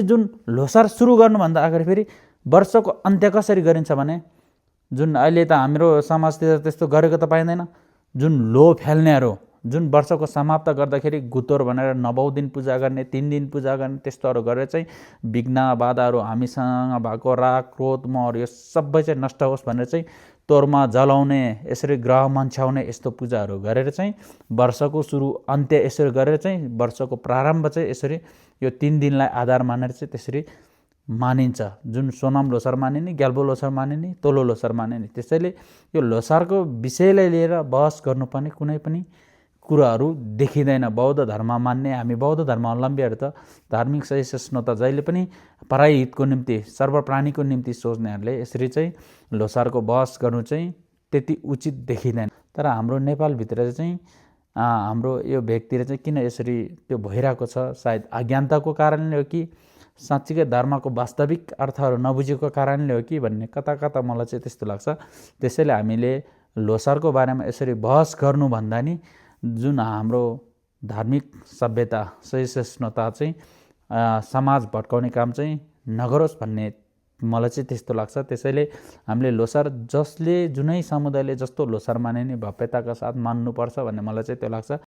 जुन ल्होसार सुरु गर्नुभन्दा अगाडि फेरि वर्षको अन्त्य कसरी गरिन्छ भने जुन अहिले त हाम्रो समाजतिर त्यस्तो गरेको त पाइँदैन। जुन लो फ्याल्नेहरू जुन वर्षको समाप्त गर्दाखेरि गुतोर भनेर 9 दिन पूजा गर्ने, 3 दिन पूजा गर्ने, त्यस्तोहरू गरेर चाहिँ विघ्न बाधाहरू हामीसँग भएको राग क्रोध मोहहरू यो सबै चाहिँ नष्ट होस् भनेर चाहिँ तोरमा जलाउने, यसरी ग्रह मन्छाउने यस्तो पूजाहरू गरेर चाहिँ वर्षको सुरु अन्त्य यसरी गरेर चाहिँ वर्षको प्रारम्भ चाहिँ यसरी यो 3 दिनलाई आधार मानेर चाहिँ त्यसरी मानिन्छ। जुन सोनाम लोसार मानिने, ग्याल्बो लोसार मानिने, तोलो लोसार मानिने। त्यसैले यो लोसारको विषयलाई लिएर बहस गर्नुपर्ने कुनै पनि कुराहरू देखिँदैन। बौद्ध धर्म मान्ने हामी बौद्ध धर्मावलम्बीहरू त धार्मिक सहिष्णुता जहिले पनि पराई हितको निम्ति सर्वप्राणीको निम्ति सोच्नेहरूले यसरी चाहिँ लोसारको बहस गर्नु चाहिँ त्यति उचित देखिँदैन। तर हाम्रो नेपालभित्र चाहिँ हाम्रो यो भेगतिर चाहिँ किन यसरी त्यो भइरहेको छ, सायद अज्ञानताको कारणले हो कि साँच्चीकै धर्मको वास्तविक अर्थहरू नबुझेको कारणले हो कि भन्ने कता कता मलाई चाहिँ त्यस्तो लाग्छ। त्यसैले हामीले लोसारको बारेमा यसरी बहस गर्नुभन्दा नि जुन हाम्रो धार्मिक सभ्यता सहिष्णुता चाहिँ समाज भट्काउने काम चाहिँ नगरोस् भन्ने मलाई चाहिँ त्यस्तो लाग्छ। त्यसैले हामीले लोसार जसले जुनै समुदायले जस्तो लोसार माने नि भव्यताका साथ मान्नुपर्छ भन्ने मलाई चाहिँ त्यो लाग्छ।